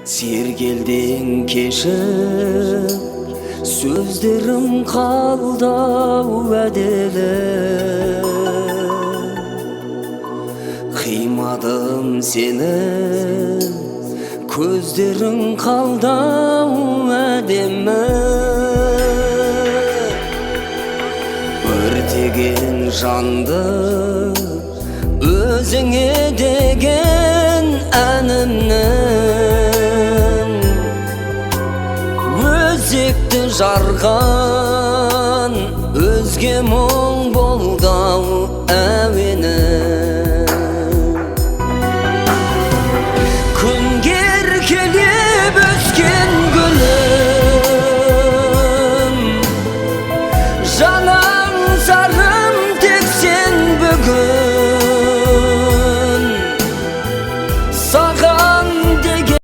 Сергелдең кешіп, сөздерім қалды уәделі. Қимадым сені, көздерің қалды әдемі. Өртеген жанды өзіңе деген әнімнің өзекті жарған өзге мұң.